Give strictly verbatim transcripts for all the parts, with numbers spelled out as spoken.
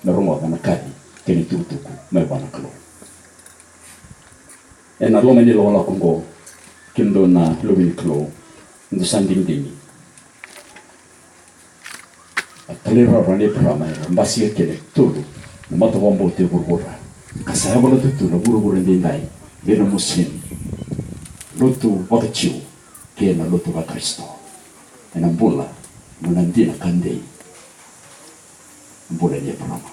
me rogoca na kaci kei na itukutuku mai vua na Kalou. Ena loma ni lakolako oqo, kemudou na luve ni Kalou, dou sa digidigi. A talairawarawa nei Eparaama era basika kina e tolu na matavakabauta e vuravura, ka sa yavalata tu na vuravura edaidai vei na Muslim, lotu vakaJiu kei na lotu vaKarisito. Ena bula, na dina ka dei, bula nei Eparaama.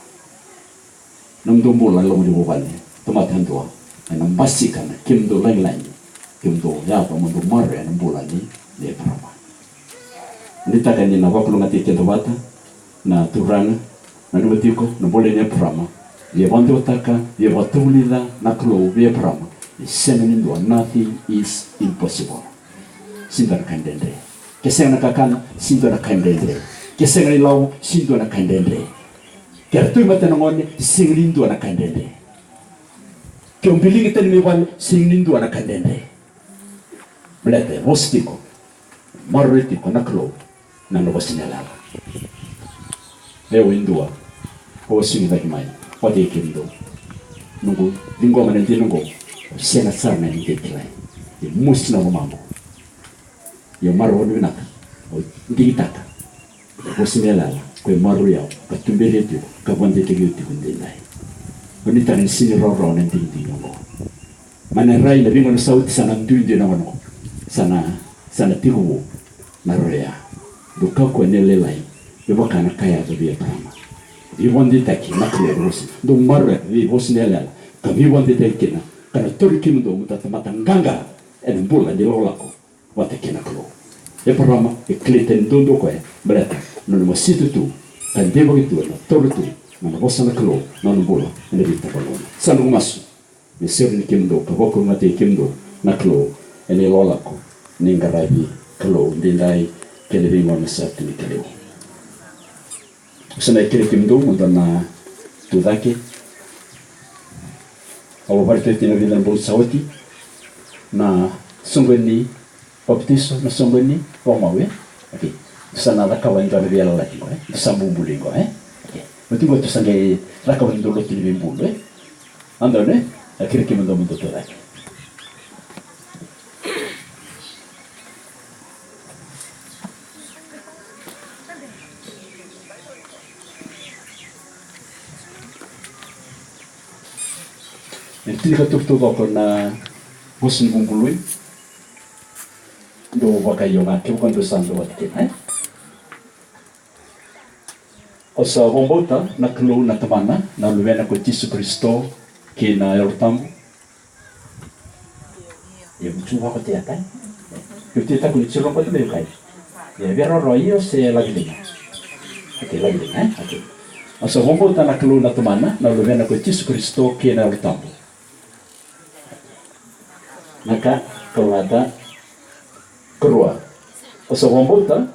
Nomudou bula e loma ni vuvale, tamata yadua, ena basika na kemudou lagilagi, kemudou yaco mo dou maroroya na bula nei, nei Eparaama. Nuitaka ni na vakalougatataki keda vata na Turaga, nanuma tiko na bula nei Eparaama, via vakadewataka, via vakatavulica na Kalou vei Eparaama ni sega ni dua, nothing is impossible. Sega ni dua na ka dredre. Ke sega na kakana, sega ni dua na ka dredre. Ke sega na ilavo, sega ni dua na ka dredre. Ke ratou i mata na gone, sega ni dua na ka dredre. Ke o biligi tani mai vale, sega ni dua na ka dredre. Baleta e vosa tiko, maroroi tiko na Kalou na nona vosa ni yalayala. Lewe dua, au a sega ni cake mai vata kei kemudou. Noqu ciqoma na dina oqo, sega sara ga ni qai kilai. E mosi na lomaqu. Ia maroroi vinaka, au digitaka na vosa ni yalayala, ko e maroroi au, ka tuberia tiko, ka vakadeitaki au tiko edaidai. Au nuitaka ni sega ni rawarawa na digidigi oqo. Mai na rai, na veigauna sa oti, sa na duidui na gauna oqo. Sa na, sa na tekivu na roya. Dou kakua ni lailai me vaka na ka e yaco vei Eparaama. Veivakadeitaki na Kalou, vosa. Dou maroroya na vosa ni yalayala, ka veivakadeitaki kina, ka na tauri kemudou mo dou tamata qaqa ena bula ni lakolako vata kei na Kalou. Eparaama e kilai tani duadua o koya, baleta na nona masita tu, ka deivaki tu, ena taura tu na nona vosa na Kalou na nona bula ena veitaba loma. Sa noqu masu me sereni kemudou ka vakalougatataki kemudou na Kalou ena ilakolako ni qaravi Kalou edaidai kei na veigauna sa tu ni kaliwa. Au sa na kerei kemudou mo dou na tu cake. Au a vakaraitaka tiko ena vica na bogi sa oti na soqoni ni papitaiso, na soqoni ni vakamau, e? Okei. Dou sa na cakava e dua na veiyalayalati qo, e? Dou sa bubului qo, e? Okei. Oti qo dou sa qai cakava na dou lotu ni veibulu, e? Dou na, e? Au kerei kemudou mo dou tu cake. E tini ka taucoko na vosa ni bubului. Dou vakaio ga kevaka dou sa dau vata kina, e? Au sa vakabauta na Kalou na Tamana, na Luvena ko Jisu Karisito, kei na Yalo Tabu. Io, mo tu vakateataka. Io, teataka ni tu vakateataka. Io, via roro, io, se lagilima. Okei, lagilima, e? Okei. Au sa vakabauta na Kalou na Tamana, na Luvena ko Jisu Karisito, kei na Yalo Tabu. Na ka, kalougata. Karua. Au sa vakabauta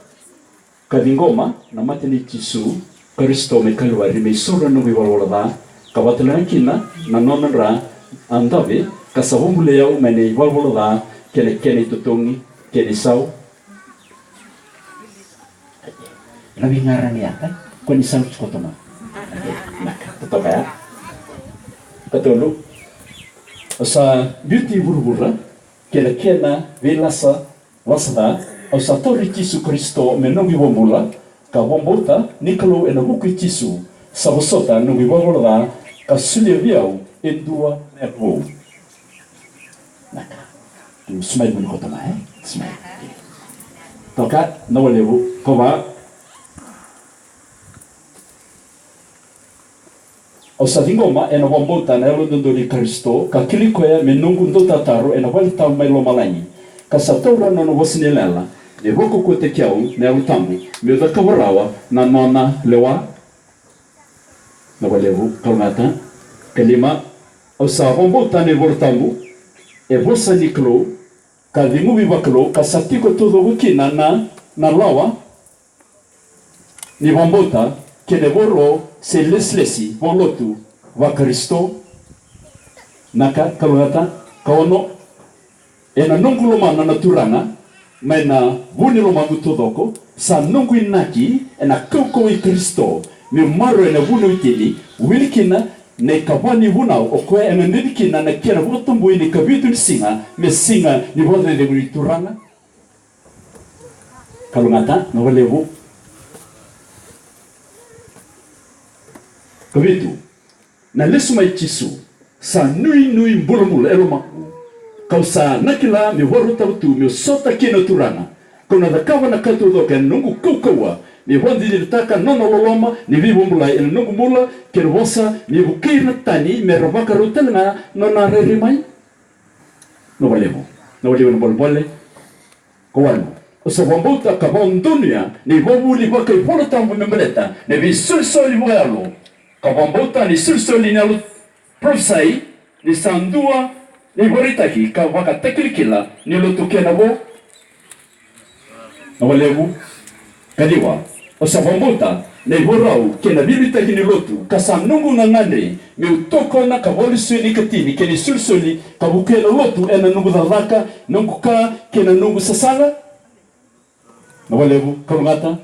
ka ciqoma na mate nei Jisu Karisito mai Kalivari me isoro na noqu ivalavala ca, ka vaka talega kina na nona dra a dave, ka sa vakabulai au mai na ivalavala ca kei na kena itotogi kei na isau. Na veiqaravi ya, e? Ko ni sa lutu koto mai. Vinaka, totoka ya. Katolu. Au sa biuti vuravura kei na kena veilasa lasa ca, au sa tauri Jisu Karisito me noqu iVakabula, ka vakabauta ni Kalou ena vuku i Jisu sa vosota na noqu ivalavala ca, ka solia vei au e dua na yavu vou. Vinaka. Tou smile mada koto mai, e? Smile. Toka, vinaka vakalevu. Kava. Au sa ciqoma ena vakabauta na Yalododonu i Karisito, ka kilai koya me noqu dautataro ena vale tabu mai lomalagi, ka sa taura na nona vosa ni yalayala me vakaukauwataki au na Yalo Tabu, meu cakava rawa na nona lewa. Vinaka vakalevu, kalougata. Kalima. Au sa vakabauta na iVola Tabu e vosa ni Kalou, ka ceguvi vakalou, ka sa tiko taucoko kina na, na lawa ni vakabauta kei na ivakaro se lesilesi vakalotu vaKarisito. Vinaka, kalougata. Kaono. Ena noqu lomana na Turaga mai na vu ni lomaqu taucoko, sa noqu inaki ena kaukauwa i Karisito Meu maroroya na vunau e tini, wili kina na ikava ni vunau, o koya e gadrevi kina na kena vakatabui na ikavitu ni siga, me siga ni vakacecegu ni Turaga. Kalougata, na vakalevu. Kavitu. Na lesu mai Jisu, sa nuinui bulabula e lomaku. Kau sa na kila meu vakarautaka tu meu sota kei na Turaga. Kau na cakava na ka taucoko ena noqu kaukauwa, me vakadinadinataka na nona loloma ni veivakabulai ena noqu bula, kei na vosa me vukei ira na tani me ra vakarau tale ga na nona rairai mai. Na vakalevu, na vakalevu na bolebole. Ka walu, au sa vakabauta ka vakadonuya na ivakavuvuli vakaivolatabu me baleta na veisolisoli vakayalo. Ka vakabauta na isolisoli ni yalo parofisai, ni sa dua na ivakaraitaki ka vakatakilakila ni lotu kei na vo. Na vakalevu. Ka ciwa, au sa vakabauta na ivakarau kei na veiliutaki ni lotu, ka sa noqu gagadre meu tokona ka vakalesui na ikatini kei na isolisoli ka vukea na lotu ena noqu cakacaka, noqu ka, kei na noqu sasaga. Na vakalevu, kalougata.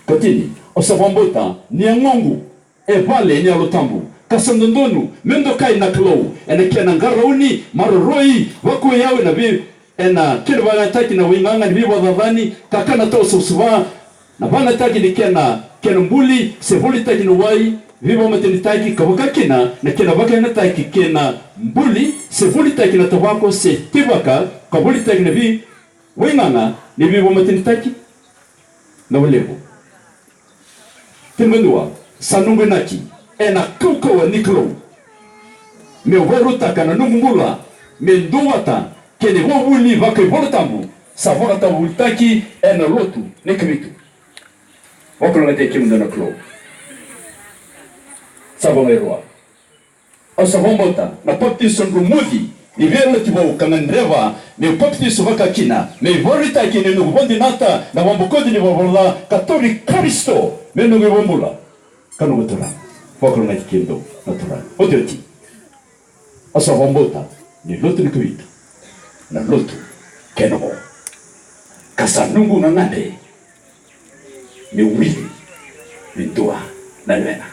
Katini, au sa vakabauta ni yagoqu e vale ni Yalo Tabu, ka sa dodonu meu dokai na Kalou ena kena qarauni, maroroi, vakau au ena vei, ena kena vakayagataki na waigaga ni veivakacacani, kakana tausavasava, na vakayagataki ni kena, kena buli se volitaki na wai, veivakamatenitaki, ka vaka kina na kena vakayagataki kei na buli se volitaki na tavako se tivaka, ka volitaki na vei, waigaga ni veivakamatenitaki. Na vakalevu. Tinikadua, sa noqu inaki ena kaukauwa ni Kalou meu vakarautaka na noqu bula me duavata kei na ivakavuvuli vakaivolatabu sa vakatavulitaki ena lotu ni Kavitu. Vakalougatataki kemudou na Kalou. Sa vakairua. Au sa vakabauta na papitaiso dromuci ni veiyalayalati vou ka gadreva meu papitaiso vakakina, me ivakaraitaki ni noqu vakadinata na vakabokoci ni valavala ca ka tauri Karisito me noqu iVakabula ka noqu Turaga. Vakalougatataki kemudou na Turaga. Otioti. Au sa vakabauta ni lotu ni Kavitu na lotu kei na vo, ka sa noqu gagadre me wili me dua na lewena.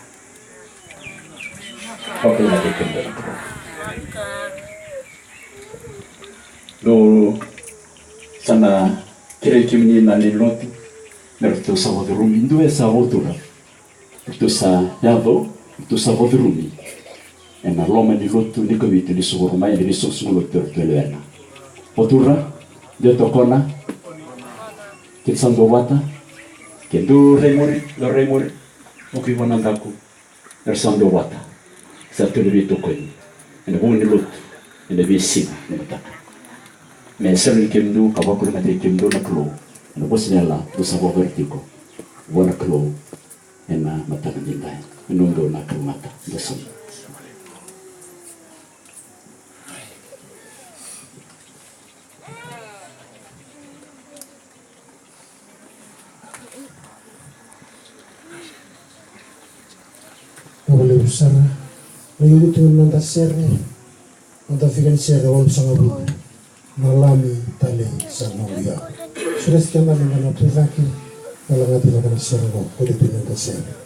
Vakalougatataki kemudou na Kalou. Dou sa na kerei kemuni na lewe ni lotu me ratou sa vakacurumi, dua e sa vakatura. Ratou sa yaco, ratou sa vakacurumi ena loma ni lotu ni Kavitu ni soqo mai ena veisoqosoqo lotu, ratou lewena. Vakatura, dou tokona. Keitou sa duavata. Ke dou rai muri, dou rai muri. Oki vua na daku. Era sa duavata. Sa tu na veitokoni ena vuku ni lotu ena veisiga ni mataka. Me sereki kemudou ka vakalougatataki kemudou na Kalou ena vosa ni yalayala dou sa vakavara tiko vua na Kalou ena mataka edaidai. Ena dou na kalougata, dou sa Vakalevu sara. Na iotioti ni noda sere, noda fika ni sere walusagavulu. Na Lami talei sa noqu iyau. Sureti keda meda na tu cake, da lagata cake na sere qo, iotioti ni noda sere.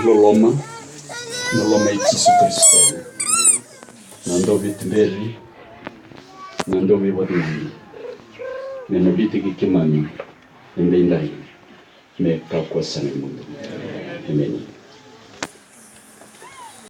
Loloma, loloma i Jisu Karisito, na dauveituberi, na dauveivakacegui, me navitaki keimami edaidai me kakua sara ni mudu. Emeni.